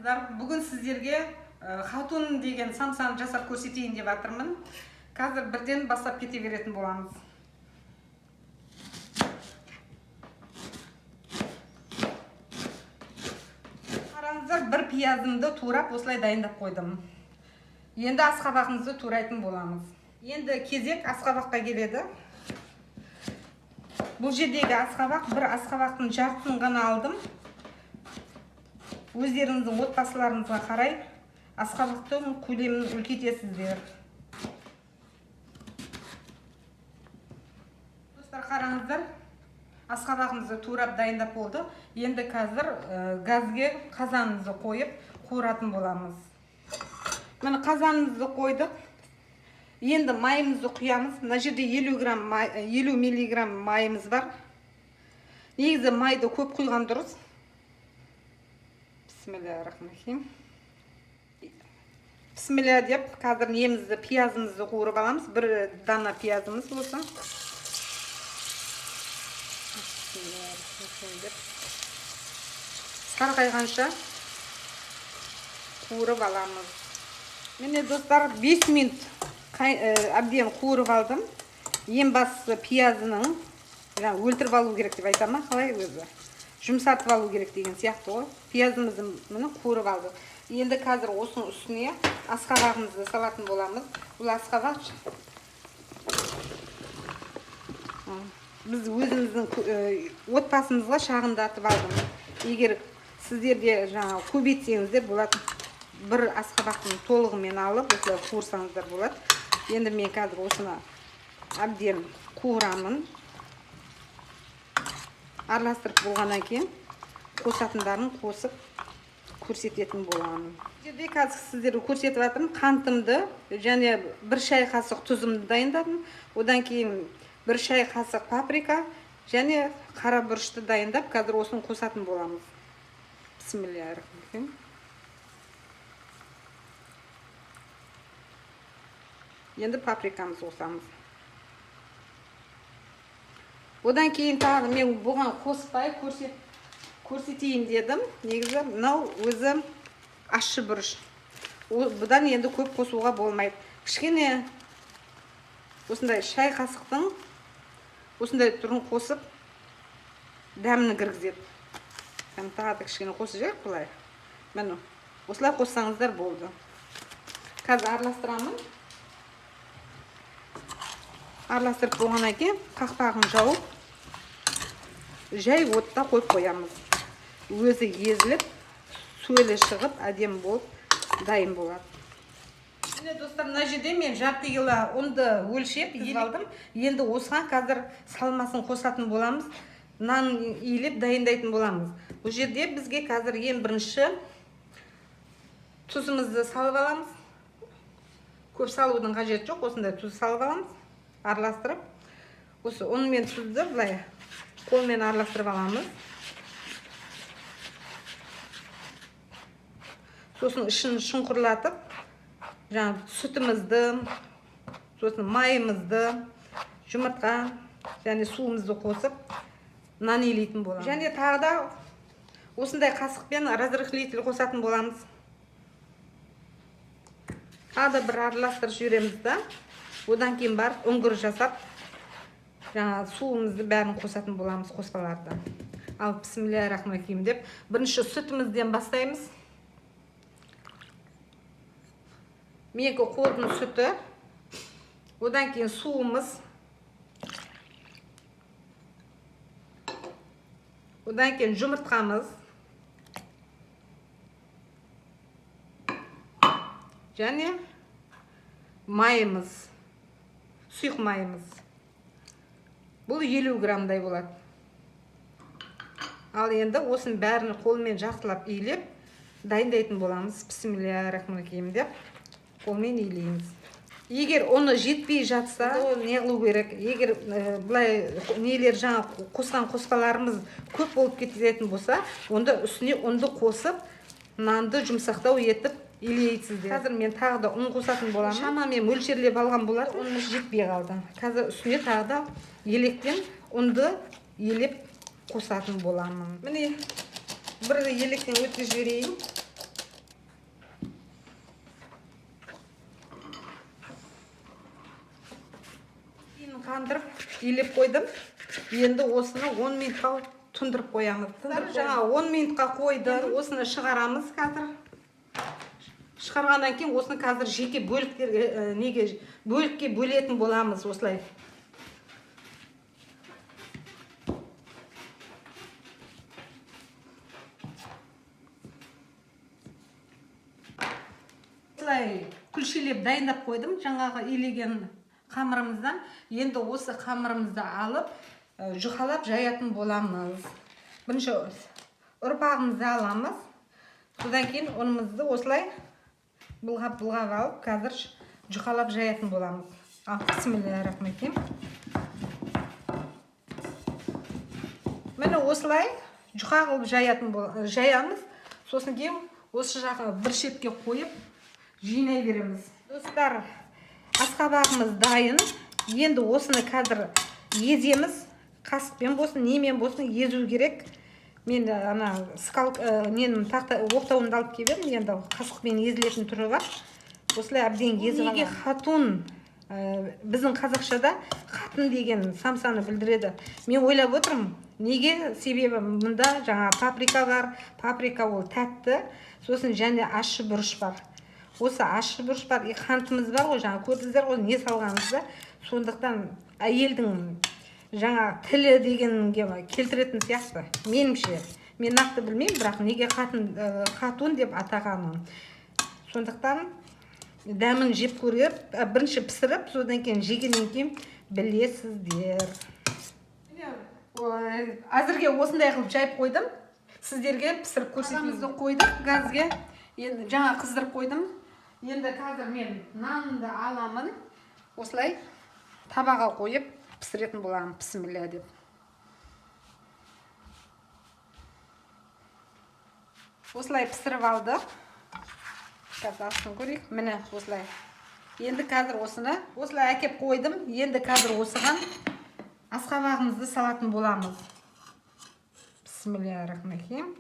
Армысыздар! Бүгін сіздерге хатун деген самсаны жасап көрсетейін деп жатырмын. Қазір бірден бастап кете беретін боламыз. Қараңыздар, бір пиязымды турап осылай дайындап қойдым. Енді асқабағымызды турайтын боламыз. Енді кезек асқабаққа келеді. Бұл жердегі асқабақ, бір асқабақтың жартысын ғана алдым. Өздеріңіздің отбасыларыңызға қарай асқабақтың көлемін үлкейтесіздер. Достар, қараңыздар, асқабағымызды турап дайындап болды. Енді қазір газге қазанымызды қойып қуыратын боламыз. Міне, қазанымызды қойдық. Енді майымызды құямыз. Мына жерде 50 грамм май, 50 миллиграмм майымыз бар. Негізі майды көп құйған дұрыс. Бисмиллахиррахманиррахим. Бисмилля деп қазір немізді, пиязымызды қуырып аламыз. Бір дана пиязымыз осы. Бисмиллахиррахманиррахим деп сарғайғанша қуырып аламыз. Міне, достар, 5 минут әбден қуырып алдым. Ең бастысы, пиязының жаңа өлтіріп алу керек деп айта ма, қалай өзі, жұмсартып алу керек деген сияқты ғой. Пиязымызды, міне, қуырып алдық. Енді қазір осының үстіне асқабағымызды салатын боламыз. Бұл асқабақ біз өзіміздің отбасымызға шағындатып алдым. Егер сіздерде жаңа көбейтсеңіздер болады, бір асқабақтың толығымен алып осылай қуырсаңыздар болады. Енді мен қазір осыны әбден қуырамын. Араластырып болғаннан кейін қосатындарын қосып көрсететін боламын. Бұл жерде қазір сіздерге көрсетіп жатырмын, қантымды және бір шай қасық тұзымды дайындадым. Одан кейін бір шай қасық паприка және қара бұрышты дайындап, қазір осыны қосатын боламыз. Бисмиллахиррахманиррахим. Енді паприкамызды қосамыз. Одан кейін тағы мен бұған қоспай көрсетейін дедім. Негізі мынау өзі ащы бұрыш. Бұдан енді көп қосуға болмайды. Кішкене осындай шай қасықтың осындай түрін қосып дәмін кіргізеді. Кәдімгі тағы да кішкене қосып жіберейік былай. Міне, осылай қоссаңыздар болды. Қазір араластырамын. Араластырып болғаннан кейін қақпағын жауып, жай отта қойып қоямыз. Өзі езіліп, сөлі шығып, әдемі болып дайын болады. Міне, достар, мына жерде мен жарты кило ұнды өлшеп езіп алдым. Енді осыған қазір салмасын қосатын боламыз. Нан илеп дайындайтын боламыз. Бұл жерде бізге қазір ең бірінші тұзымызды салып аламыз. Көп салудың қажеті жоқ, осындай тұз салып аламыз. Араластырып, осы ұн мен тұзды былай қолмен араластырып аламыз. Сосын ішін шұңқырлатып, жаңа сүтімізді, сосын майымызды, жұмыртқа және суымызды қосып нан илейтін боламыз. Және тағы да осындай қасықпен разрыхлитель қосатын боламыз. Тағы да бір араластырып жібереміз да, одан кейін барып үңгір жасап, жаңа суымызды бәрін қосатын боламыз, қоспаларды. Ал бисмиллахиррахманиррахим деп бірінші сүтімізден бастаймыз. Менікі қордың сүті. Одан кейін суымыз. Одан кейін жұмыртқамыз. Және майымыз, сұйық майымыз. Бұл 50 граммдай болады. Ал енді осының бәрін қолмен жақсылап илеп дайындайтын боламыз. Бисмиллахиррахманиррахим деп қолмен илейміз. Егер ұны жетпей жатса, не қылу керек? Егер былай нелер, жаңа қосқан қоспаларымыз көп болып кететін болса, онда үстіне ұнды қосып, нанды жұмсақтау етіп илейсіздер. Қазір мен тағы да ұн қосатын боламын. Шамамен мөлшерлеп алған болар, ұнымыз жетпей қалды. Қазір үстіне тағы да електен ұнды елеп қосатын боламын. Міне, бір електен өткізіп жіберейін. Илеп қойдым. Енді осыны 10 минутқа тұндырып қоямыз. Жаңа 10 минутқа қойдым. Осыны шығарамыз қазір. Шығарғаннан кейін осыны қазір жеке бөліктерге, неге, бөлікке бөлетін боламыз осылай. Осылай күлшелеп дайындап қойдым жаңағы илеген қамырымыздан. Енді осы қамырымызды алып, жұқалап жаятын боламыз. Бірінші ұрпағымызды аламыз. Содан кейін ұнымызды осылай былғап былғап алып, қазір жұқалап жаятын боламыз. Ал, бисмиллахиррахманиррахим. Міне, осылай жұқа қылып жаямыз. Сосын кейін осы жаққа бір шетке қойып жинай береміз. Достар, асқабағымыз дайын. Енді осыны қазір еземіз. Қасықпен болсын, немен болсын езу керек. Мен ана скал ненің тақта оқтауымды алып келіп едім. Енді қасықпен езілетін түрі бар. Осылай әбден езіп. Неге хатун? Біздің қазақшада қатын деген самсаны білдіреді. Мен ойлап отырмын, неге? Себебі мұнда жаңа паприка бар. Паприка ол тәтті. Сосын және ащы бұрыш бар. Осы ащы бұрыш бар, и қантымыз бар ғой, жаңа көрдіңіздер ғой не салғанымызды. Сондықтан әйелдің жаңа тілі дегенге келтіретін сияқты меніңше. Мен нақты білмеймін, бірақ неге қатын, хатун деп атағанын. Сондықтан дәмін жеп көріп, бірінші пісіріп, содан кейін жегеннен кейін білесіздер. Ой, әзірге осындай қылып жайып қойдым. Сіздерге пісіріп көрсетеміз. Қойдық газге. Енді жаңа қыздырып қойдым. Енді қазір мен нанымды аламын. Осылай табаға қойып пісіретін боламын, бісміллә деп. Осылай пісіріп алдық. Қазір астын көрейік. Міне, осылай. Енді қазір осыны осылай әкеп қойдым. Енді қазір осыған асқабағымызды салатын боламыз. Бисмиллахиррахманиррахим.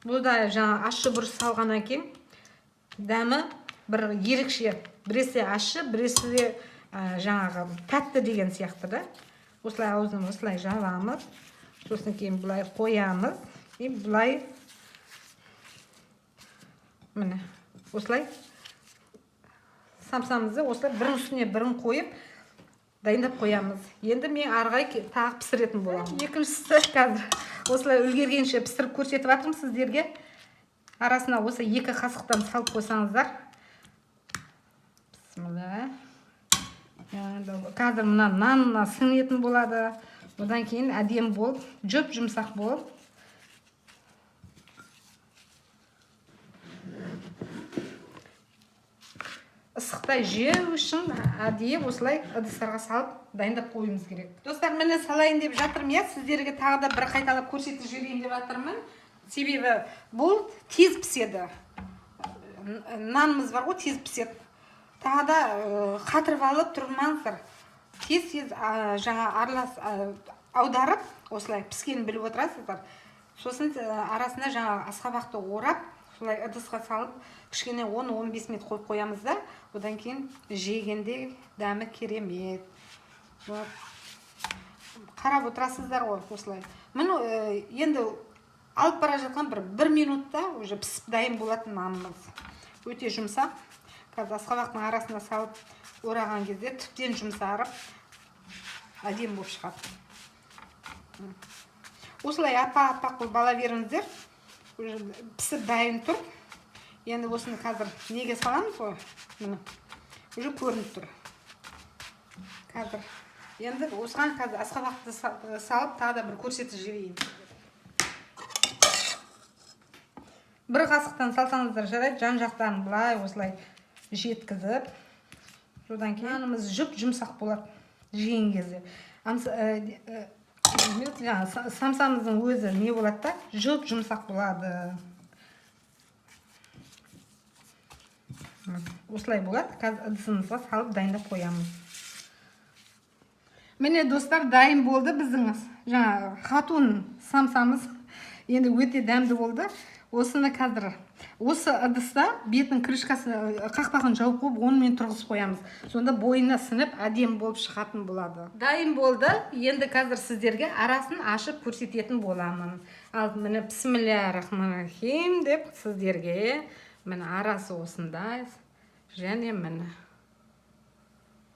Бұл да жаңа ащы бұрыш салғаннан кейін дәмі бір ерекше. Біресе ащы, біресе жаңағы тәтті деген сияқты да. Осылай аузын осылай жабамыз. Сосын кейін былай қоямыз. И былай, міне, осылай самсамызды осылай бірінің үстіне бірін қойып дайындап қоямыз. Енді мен ары қарай тағы пісіретін боламын. Екіншісі қазір осылай үлгергенше пісіріп көрсетіп жатырмын сіздерге. Арасына осы 2 қасықтан салып қойсаңыздар. Бісміллә. Енді қазір мына нанына сіңетін болады. Одан кейін әдемі болып, жұп жұмсақ болып. Ысықта жеу үшін әдейі осылай ыдыстарға салып дайындап қоюымыз керек. Достар, міне, салайын деп жатырмын, иә, сіздерге тағы да бір қайталап көрсетіп жіберейін деп жатырмын. Себебі бұл тез піседі. Нанымыз бар ғой, тез піседі. Тағы да қатырып алып тұрмаңыздар. Тез-тез, жаңа аралас, аударып, осылай піскенін біліп отырасыздар. Сосын арасына жаңа асқабақты орап, солай ыдысқа салып, кішкене 10-15 минут қойып қоямыз да, одан кейін жегенде дәмі керемет. Вот. Қарап отырасыздар ғой осылай. Міне, енді алып бара жатқан бір минутта уже пісіп дайын болатын нанымыз. Өте жұмсақ. Қазір асқабақтың арасына салып ораған кезде тіптен жұмсарып әдемі болып шығады. Осылай аппақ қылып ала беріңіздер. Уже пісіп дайын тұр. Енді осыны қазір неге саламыз ғой? Міне, уже көрініп тұр. Қазір енді осыған қазір асқабақты салып тағы да бір көрсетіп жіберейін. Бір қасықтан салсаңыздар жарайды, жан жақтан былай осылай жеткізіп, содан кейін нанымыз жұп жұмсақ болады жеген кезде. Самсамыздың өзі не болады да, жұп жұмсақ болады. Осылай болады. Қазір ыдысымызға салып дайындап қоямыз. Міне, достар, дайын болды біздің жаңа хатун самсамыз. Енді өте дәмді болды. Осыны қазір осы ыдыста бетін, крышкасы, қақпағын жауып қойып, онымен тұрғызып қоямыз. Сонда бойына сіңіп, әдемі болып шығатын болады. Дайын болды. Енді қазір сіздерге арасын ашып көрсететін боламын. Ал міне, бісміллә рахман рахим деп сіздерге, міне, арасы осындай және міне.